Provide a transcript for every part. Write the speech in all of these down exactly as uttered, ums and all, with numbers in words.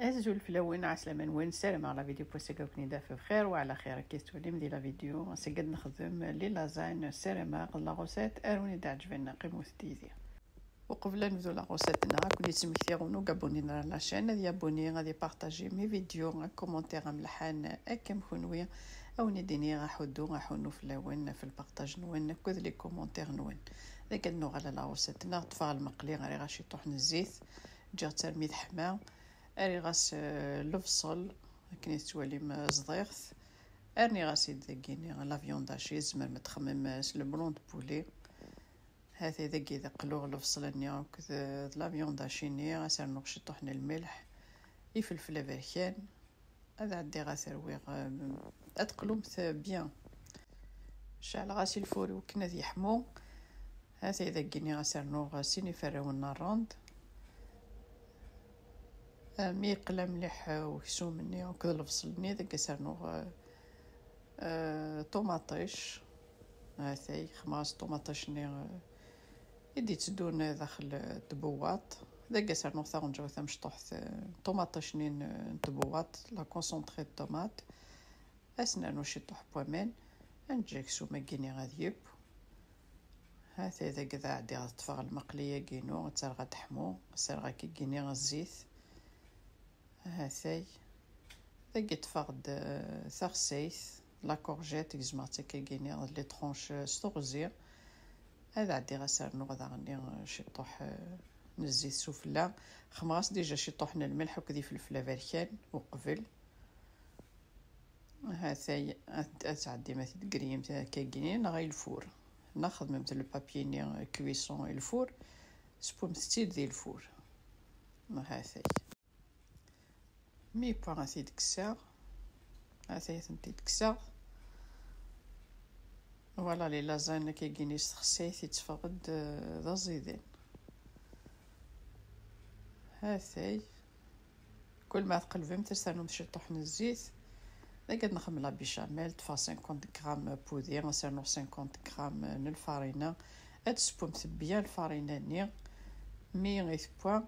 Azul fell-awen, ɛeslama-nwen, ssarameɣ la vidéo n wass-agi ad ken-id-taf bxir wa ɛla xir. Akka i tettwalim di la vidéo, ass-agi ad nexdem les lasagnes, ssarameɣ la recette ad wen-d-teɛǧeb, qqimet yid-i. Uqbel ad nebdu la recette-nneɣ, ad ken-id-smektiɣ win ur abonné ara à la chaîne, ad yabonné, ad ipartaji mes vidéos, ad commenter amelḥan, akka am kenwi, ad wen-id-iniɣ aḥuddu, aḥunnu fell-awen, ɣef lpartaj-nwen akked les commentaires-nwen. Dagi ad nuɣal à la recette-nneɣ, ṭṭfeɣ lmeqli, rriɣ-as ciṭuḥ n zzit, ǧǧiɣ-tt armi teḥma, rriɣ-as, euh, lebṣel, akken i tettwalim, euh, ẓḍiɣ-t, rniɣ-as-id dagini la viande hachée, tzemrem ad txemmem, euh, s le blanc de poulet. Hatay dagi d aqluɣ lebṣel-nni akked, euh, d la viande hachée-nni, ad s-rnuɣ ciṭuḥ n lmelḥ, ifelfel aberkan, ad ɛeddiɣ ad t-rwiɣ, euh, ad teqlumt bien. Ceɛleɣ-as i lfur iwakken ad yeḥmu. Hatay dagini ad s-rnuɣ sin iferrawen n rrand. Mi yeqla mliḥ, uh, uksum-nni akked lebṣel-nni, dagi ad s-rnuɣ, uh, uh, ṭumaṭic. Hatay, xemɣas ṭumaṭic-nni, uh, i d-itteddun daxel, uh, n tbuwaṭ. Dagi ad s-rnuɣ taɣenǧawt tamecṭuḥt, uh, ṭumaṭic-nni n, uh, n tbuwaṭ, la concentrée de tomate. Ad s-nernu ciṭuḥ n waman, ad neǧǧ aksum-agi-nni ad yeww. Hatay dagi ad ɛeddiɣ ad ṭṭfeɣ lmeqli-agi-inu, ad tt-rreɣ ad teḥmu, ad s-rreɣ akkagi-nni zzit. Hatay. Dagi ṭṭfeɣ-d, eh, taxsayt, la courgette, gezmeɣ-tt akkagi-nni, d les tranches, eh, s teɣzi. Ad ɛeddiɣ ad s-rnuɣ daɣen, eh, ciṭuḥ, eh, n zzit sufella. Xemɣ-as déjà ciṭuḥ n lmelḥ akked ifelfel aberkan uqbel. Hatay, ad, ad tɛeddim ad t-id-tgriyyem akkagi-nni neɣ i lfur. Neɣ xedmemt le papier-nni cuisson i lfur, sewwemt-tt-id di lfur. Hatay. Mi yewwa ad t-id-kkseɣ. Hatay ad tent-id-kkseɣ. Voilà, les lasagnes akkagi-nni s texsayt yetteffeɣ-d, euh, d aẓidan. Hatay. Kul ma tqelbemt, ad s-ternumt ciṭuḥ n zzit. Dagi ad nxemmem la béchamel, ṭṭfeɣ cinquante grammes n wudi, ad s-rnuɣ cinquante grammes n lfarina. Ad tsewwemt bien lfarina-nni. Mi i tewwa,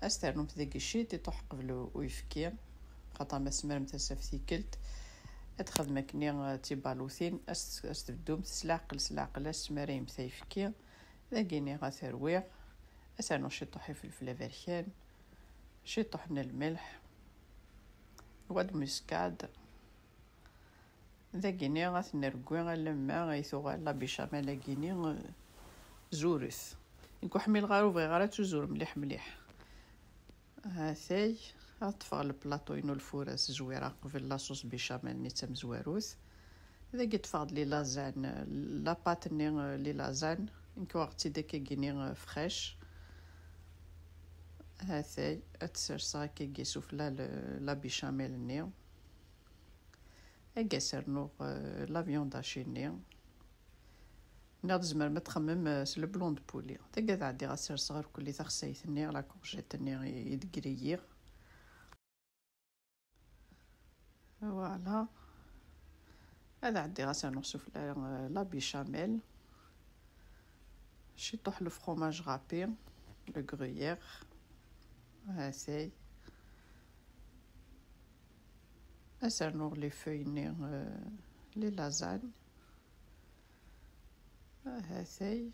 ad s-ternumt dagi ciṭuḥ qbel u-, uyefki, xaṭer ma tesmremt ad s-taf tikkelt. Ad txedmem akkenni, eh, d tibalutin, ad s-, ad s-tbeddumt s leɛqel, s leɛqel, ad s-tesmarayemt ayefki. Dagi-nni ad t-rwiɣ, ad s-rnuɣ ciṭuḥ ifelfel aberkan, ciṭuḥ n lmelḥ, noix de muscade. Dagi-nni ad t-nergwi alamma ay tuɣal la béchamel-agi-nni, eh, zuret. Nekk ur ḥmileɣ ara, ur bɣiɣ ara ad tuzur mliḥ mliḥ. Hatay, ad ṭṭfeɣ le plateau-inu lfuras zwira qbel la sauce béchamel-nni d tamezwarut. Dagi ṭṭfeɣ-d les lasagnes, la pâte-nni, les lasagnes, nekk uɣeɣ-tt-id akkagi-nni, euh, fraîche. Hatay, ad tt-serseɣ akkagi sufella le, la béchamel-nni. Agi ad s-rnuɣ, euh, la viande hachée-nni. Nniɣ-d tzemrem ad txemmem, euh, s le blanc de poulet. Dagi ad ɛeddiɣ ad serseɣ irkelli taxsayt-nni, la courgette-nni i, i d-griyiɣ. Voilà. Ad ɛeddiɣ ad s-rnuɣ sufella, euh, la béchamel. Ciṭuḥ le fromage râpé, le gruyère. Hatay. Ad s-rnuɣ les feuilles-nni, euh, les lasagnes. Hatay.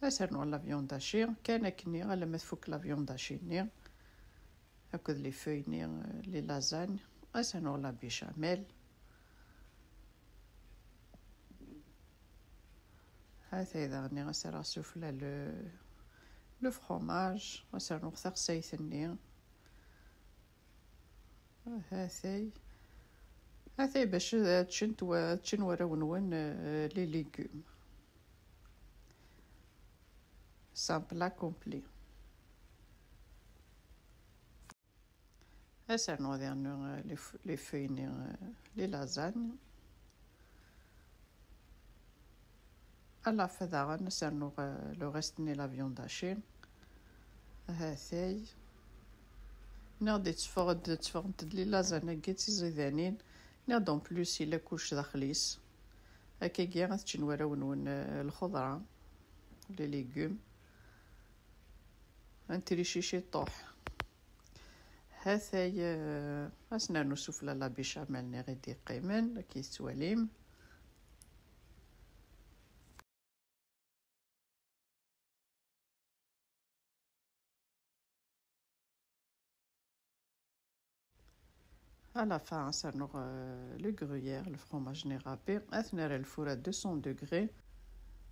Ad s-rnuɣ la viande hachée, kan akkenni, alamma tfuk la viande hachée-nni, akked les feuilles-nni, euh, les lasagnes. Ad s-rnuɣ la béchamel. Hatay daɣenni, ad s-rreɣ sufella le, le fromage, ad s-rnuɣ taxsayt-nni. Hatay. Hatay bac ad ččent wa-, ad ččen warraw-nwen, euh, les légumes. C'est un plat complet. Ad s-rnuɣ daɣenni, euh, les f-, les feuilles-nni, euh, les lasagnes. À la fin daɣen ad s-rnuɣ, euh, le reste-nni la viande hachée. Hatay. Nniɣ-d yetteffeɣ-d, tteffɣent-d les lasagnes-agi d tiẓidanin. Nniɣ-d en plus yella kullec daxel-is. Akkagi ad ččen warraw-nwen, euh, lxeḍra, les légumes. Ad ntricci ciṭuḥ. Hatay, eh, ad s-nernu sufella la béchamel-nni i d-yeqqimen, akken tettwalim. À la fin, ad s-rnuɣ, euh, le gruyère, le fromage-nni râpé. Ad t-nerr ɣer lfur à deux cents degrés.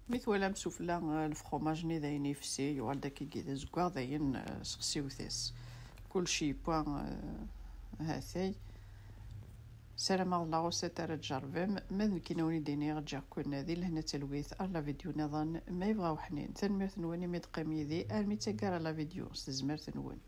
Mi twalam sufella, euh, le fromage-nni d ayen yefsi, yuɣal-d akkagi d azeggaɣ, dayen, euh, sexsiwet-as. Kulci yewwa, euh, hatay. Ssarameɣ d la recette ara tjerrbem. Ma d nekkini, a wen-d-iniɣ, ǧǧiɣ-ken di lehna d talwit ar la vidéo nniḍen, ma yebɣa uḥnin. Tanemmirt-nwen imi d-teqqim yid-i armi d taggara la vidéo, s tezmert-nwen.